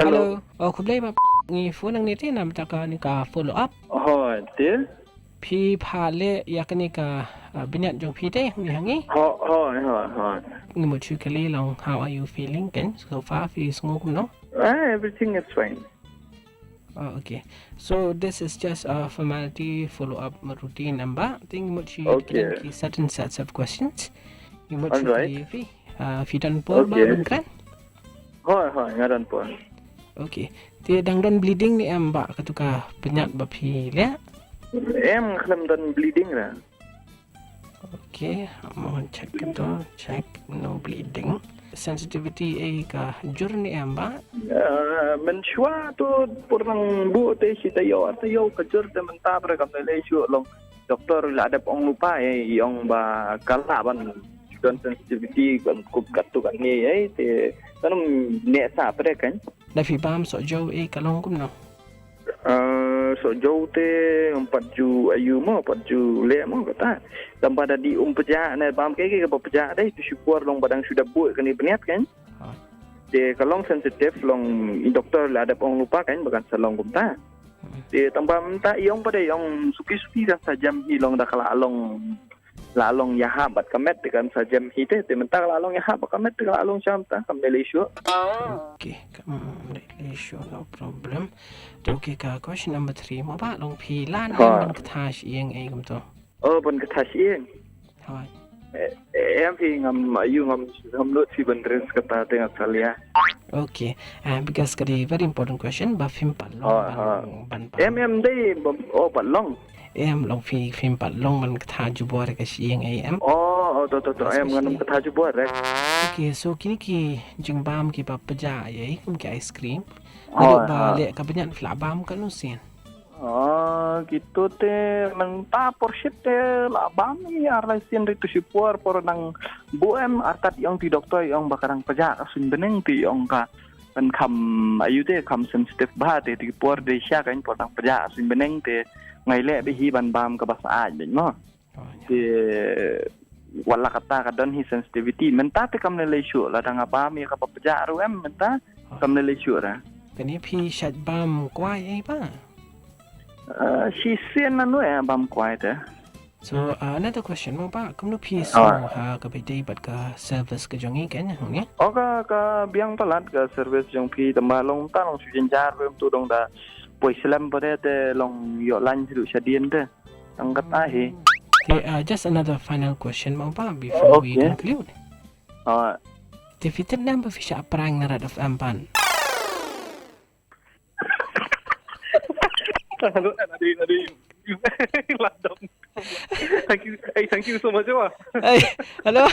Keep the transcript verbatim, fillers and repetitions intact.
Hello. Oh, khublei ba ngi phone nangne te namar kane ka follow up. Hooid, te? Phi phah leh ïa kane ka, ah, bniat jong phi te hangne ha ngi. Hooid, hooid, hooid, hooid. Ngi mut shu kylli long, how are you feeling, kan? So far phi sngew kumno? Ah, everything is fine. Oh, okay. So this is just a formality follow up routine, em Bah. Te ngi mut shu, okay, kren ki certain sets of questions. Ngi mut shu, alright, kylli ïa phi. Ah, phi don por Bah, okay, ban kren? Hooid, hooid, nga don por. Okay. Te dang don bleeding ne em Bah, kato ka bniat ba phi leh? Em, khlem don bleeding ruh. Okay, mo check kato, check no bleeding. Sensitivity ei ka jur ne em Bah? Ah, mynshuwa to por nang buh te shi taïew, taïew ka jur, te mynta pat kam lei shuh, long doktor la dep ong lypa, eh, i ong ba ka lah ban don sensitivity, kan kup katto katne, eh, te kan ym neh sah pat kan. Da phi bam soh jew, eh, ka long kumno? Ah, soh jew te ym pat ju ïoh mo, ym pat ju leh mo kata. Tang ba da dei um pjah ne bam kaei kaei kaba pjah dei, to shi por long ba dang shu dep buh kane bniat kan. Ah. Te ka long sensitive, long i doktor la dep ong lypa kan ba kan sa long kumta. Hmm. Te tang ba mynta i ong pat, i ong suki suki kan sa jem hi, long da ka la long, la long ïahap bad ka met te kan sa jem hi te, te mynta ka la long ïahap bad ka met te ka la long sham ta, kam lei shuh. Okay, kam lei shuh, no problem. To, okay, ka question number three mo Bah, long phi lah ne em ban ktah shyieng ei kumto? Oh, ban ktah shyieng. Hooid. Eh, eh, em phi ngam, ïoh ngam, ngam nud phi ban ris kata te nga salia. Okay. Ah, because ka dei very important question, ba phim pat long, hooid, ban, hooid, ban, ban. Em, em dei, bam, oh, pat long. Em, long phi, phim pat long ban ktah jubor ka shyieng ei em? Oh, oh, to, to, to, em, ngan ym ktah jubor, eh. Okay, so kine ki jingbam kiba pjah ei, kum ki ice cream. Naduh ba leh ka bniat phi la bam katno sien? Ah, kito te mynta por shit te la bam ïa ar lai sien, ri to shi por, por nang buh em, artat i ong ti doktor i ong ba ka dang pjah ka suiñ bneng, te i ong ka kan kham, ïoh te kham sensitive bha, te ti por dei sha kan por dang pjah ka suiñ bneng te nga leh bha hi ban bam kaba sah bha mo. Oh, ïa. Te wat la kata ka don hi sensitivity. Mynta te kam lei shuh, lada nga bam ïa kaba pjah ruh em, mynta kam lei shuh ruh. Kane phi shait bam kwai ei Bah? Ah, shisien nanu eh bam kwai te. So, ah, another question mo Bah, kumno phi sngew ha kaba ïadei bad ka service ka jong ngi kane hangne? Oh, ka, ka biang palat ka service jong phi, tang ba long, ta long shu jynjar bha, to dang da poi slem pat te long ïoh lain shuh shadien te. Tang kata hi. Okay, uh, just another final question mo Bah before we conclude. Ah. Te phi tip ne em ba phi shah prank na Red F M pat? Hello, Nadine, Nadine. Ladom. Thank you. Hey, thank you so much, Bah. Hey, hello.